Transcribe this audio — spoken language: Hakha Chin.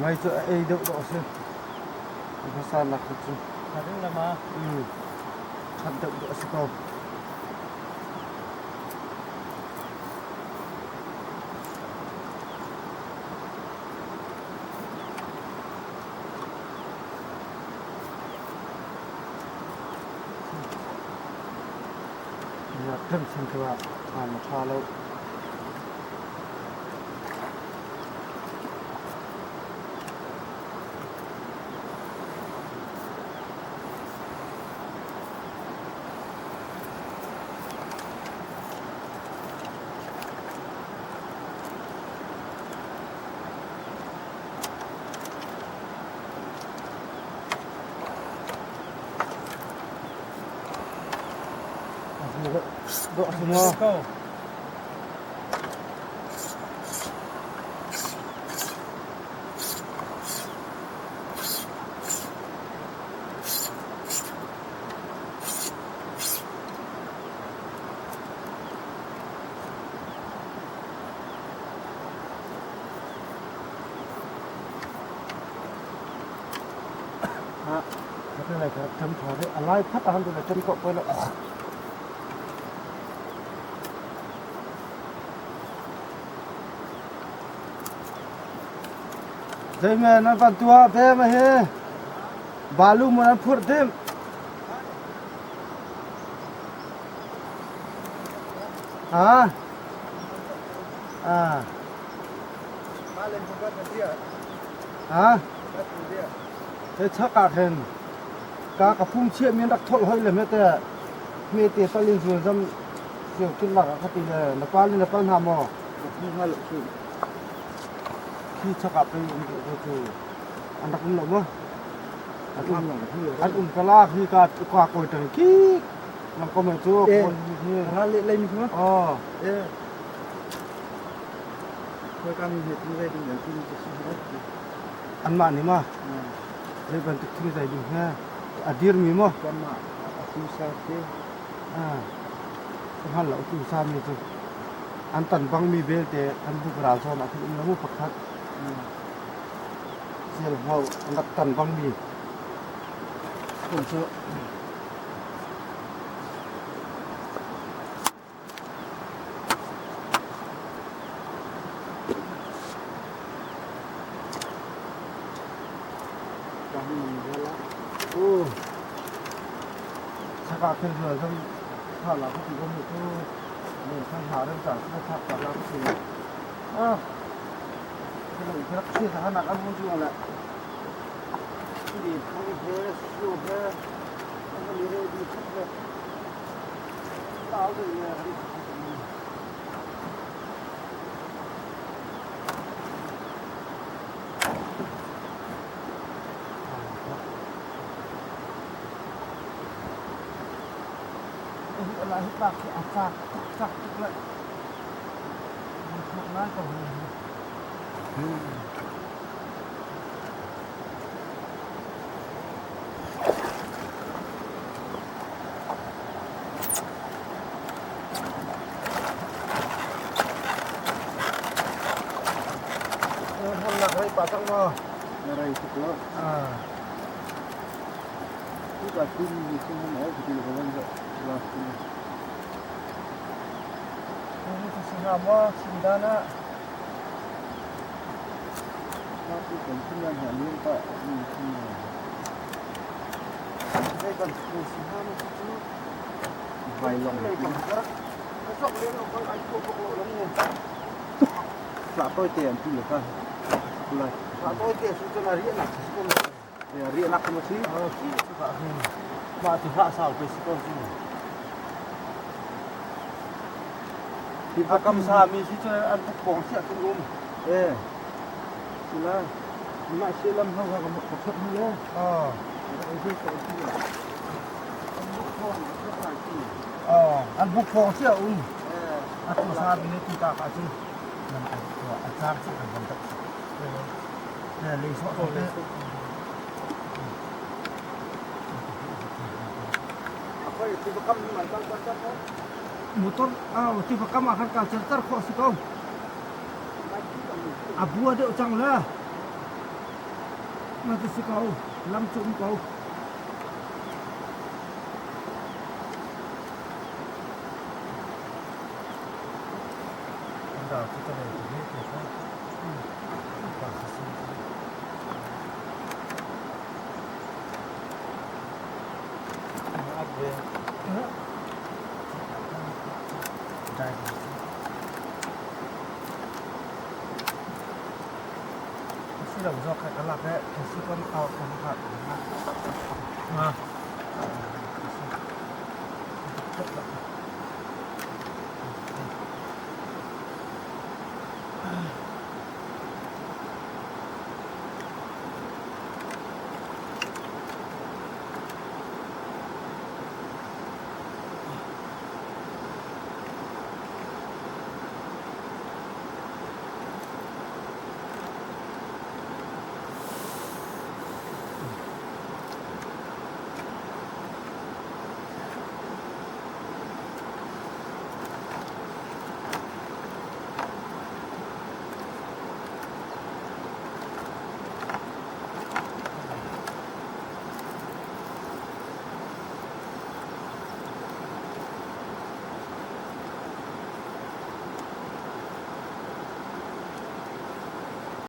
Mei cu a ei deuh dawh a si. Hmasa nak hi cu. Tha deuh la ma? Mm. That deuh dawh a si ko. Rak chan cu ah a ṭha lo. Let's go. A lai phat ah han tu le ko lo. Zeime nan van tuah ve ma hi? Balu mu nan phurh dim. Ha? Ah. Ha? Te chak ah khin ka ka pum chiah mi rak tholh hoi le me te me te talin zual zam siau kin lak ah khati le na pa le na pal hna maw? Khi chak ah pei um ko cu an rak um lo maw? An um kala khi ka ka kawi tang ki nang ko mai cu Ral le lei mi ma? Oh. Eh. Khoi ka mi he tu zai ding an tin ti si Anmah nih ma zei bantuk thing zai ding he a dir mi maw? Kanmah a tu sa te. Ah. Ka hngal lo tu sa mi cu an tan bang mi belte an buk ral zawn ah khin um lo mu pakhat. Sial hau an rak tan bang mi. Kun cu Saka khin zual zong tha la ka ti ko mu cu ne san ha ram ta ka thak ta la ka ti. Ah. Kilo rak si sa nak an mun ju ala. Di phu he su he an ni re di thak le. Tau de ne hari. Hi bak hi a fak taktak tuk lai. Thuk ngai ko hi. Hamnak rei pa cang maw? Na rei tuk lo. Ah. Tuka tin ni cu hum au ti lo van zo. La ti. Hi tu si hnga maw Chindan ah? La tu kan chindan ha lian pa ni chindan. Zei bantuk na si hnga maw cu? Vai long. Lei bang ka ka sok len lo bang ai khawh bak lo lam ni. Thlah tawi te an ti le ka. Lai. Thlah tawi te su cun a riahnak si ko. Riahnak kuma si. Si cu ka hin. Mah ti hlah sau pe si ko cu. A kam sa mi si cu an buk pawng siah cun um. Eh. Sila. Mah si lam hau ka ka thot mu le. Ah. An buk pawng siah um. A tu sa mi le tu ta ka cun. Nan a car si kan van tak. Le so to le. Motor tiva kam ah khan kal car khawh si ko. A bua deuh cang le. Mah ti si ko. Lam cu um ko. An dal cu ka nei ti he kha. Pa si. Up ve. Dai. Si lo zo kha ka lak he si kon au kan kha. Ah.